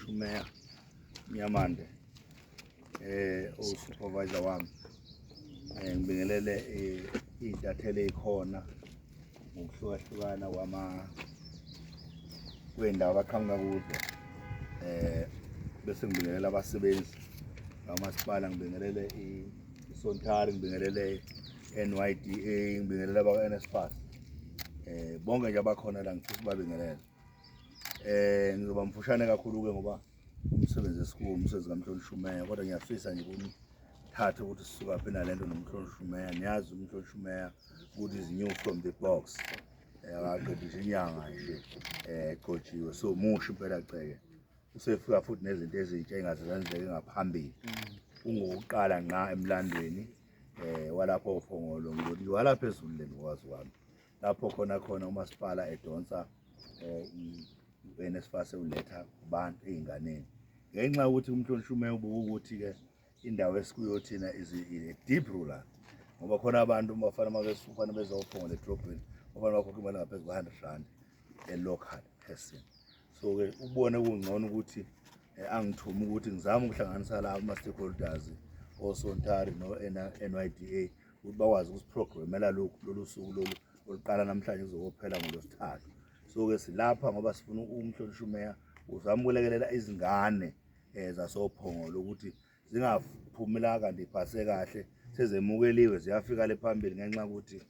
Umhlonishwa uMeya Mnyamande, o-supervisor wami, ngibingelele iy'ntatheli ey'khona ngokuhlukahlukana kwama kwendawo abaqhamuka kuzo, bese ngibingelela abasebenzi kamasipala, ngibingelele iSontari, ngibingelele NYDA, ngibingelele abakwa-NSFAS, bonke nje abakhona la ngifisa ukubabingelela. Ngizoba mfushane kakhulu-ke ngoba umsebenzi esikuwo umsebenzi kaMhlonishwa uMeya, kodwa ngiyafisa nje ukunithatha ukuthi sisuka phi nalento noMhlonishwa uMeya. Niyazi uMhlonishwa uMeya ukuthi is new from the box, akaqedi nje inyanga nje egcotshiwe, so musha impela ceke, usefika futhi nezinto ezintsha engaze zenzeke ngaphambili. Ungokuqala ngqa emlandweni walapho oPhongolo, ngizothi walapha ezuleni ngokwazi kwami, lapho khona khona umasipala edonsa i-NSFAS uletha kubantu ey'nganeni, ngenxa yokuthi uMhlonishwa uMeya ubuka ukuthi-ke indawo esikuyo thina is a deep rural, ngoba khona abantu bafana uma besufana bezoPhongolo edrobheni bafana bakhokha imali ngaphezu kwa-R100 a local person. So-ke ubone kungcono ukuthi angithume ukuthi ngizame ukuhlanganisa labo ama-stakeholders osontari no-NYDA ukuthi bakwazi ukusiprogramela lokhu lolu suku lolu oluqala namhlanje kuzokophela ngolwesithathu. So-ke silapha ngoba sifuna uMhlonishwa uMeya uzama ukulekelela izingane zasoPhongolo ukuthi zingaphumi la kanti iphase kahle, sezemukeliwe ziyafika le phambili, ngenxa yokuthi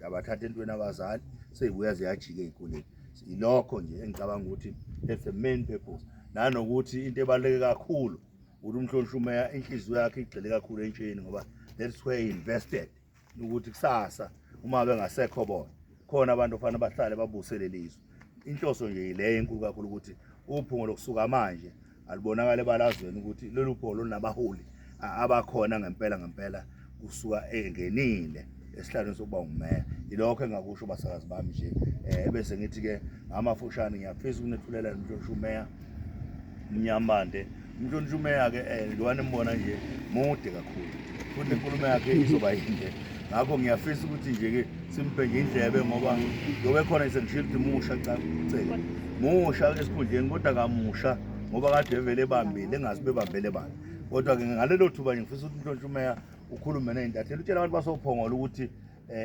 abathatha entweni abazali, seyibuya ziyajika ey'koleni. Ilokho nje engicabanga ukuthi that's the main purpose, nanokuthi into ebaluleke kakhulu ukuthi uMhlonishwa uMeya inhliziyo yakhe igxile kakhulu entsheni, ngoba that's where he invested ukuthi kusasa uma bengasekho bona khona abantu ofanele bahlale babuse lelizwe. Inhloso nje yileyo enkulu kakhulu, ukuthi uPhongolo kusuka manje alibonakale ebalazweni ukuthi lolu Phongolo lunabaholi abakhona ngempela ngempela kusuka engenile esihlalweni sokuba ngumeya. Ilokho engakusho basakazi bami nje, bese ngithi-ke ngamafushane ngiyafisa ukunethulela noMhlonishwa uMeya Mnyamande. UMhlonishwa uMeya-ke njengoba nimbona nje mude kakhulu, futhi nenkulumo yakhe izoba yinde, ngakho ngiyafisa ukuthi nje-ke simphe nje indlebe, ngoba njengoba ekhona sengishilo ukuthi musha ceke, musha esikhundleni, kodwa kamusha ngoba kade evele ebambile, engazi bebambele bani. Kodwa-ke ngalelo thuba nje ngifisa ukuthi uMhlonishwa uMeya ukhulume ney'ntatheli, utshele abantu basoPhongolo ukuthi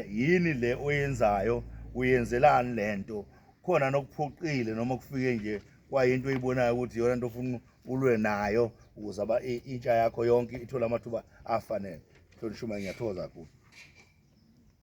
yini le oyenzayo, uyenzelani lento, khona nokuphoqile noma kufike nje kwayinto oyibonayo ukuthi iyona nto ofuna ulwe nayo ukuze intsha yakho yonke ithole amathuba afanele. Mhlonishwa uMeya, ngiyathokoza kakhulu.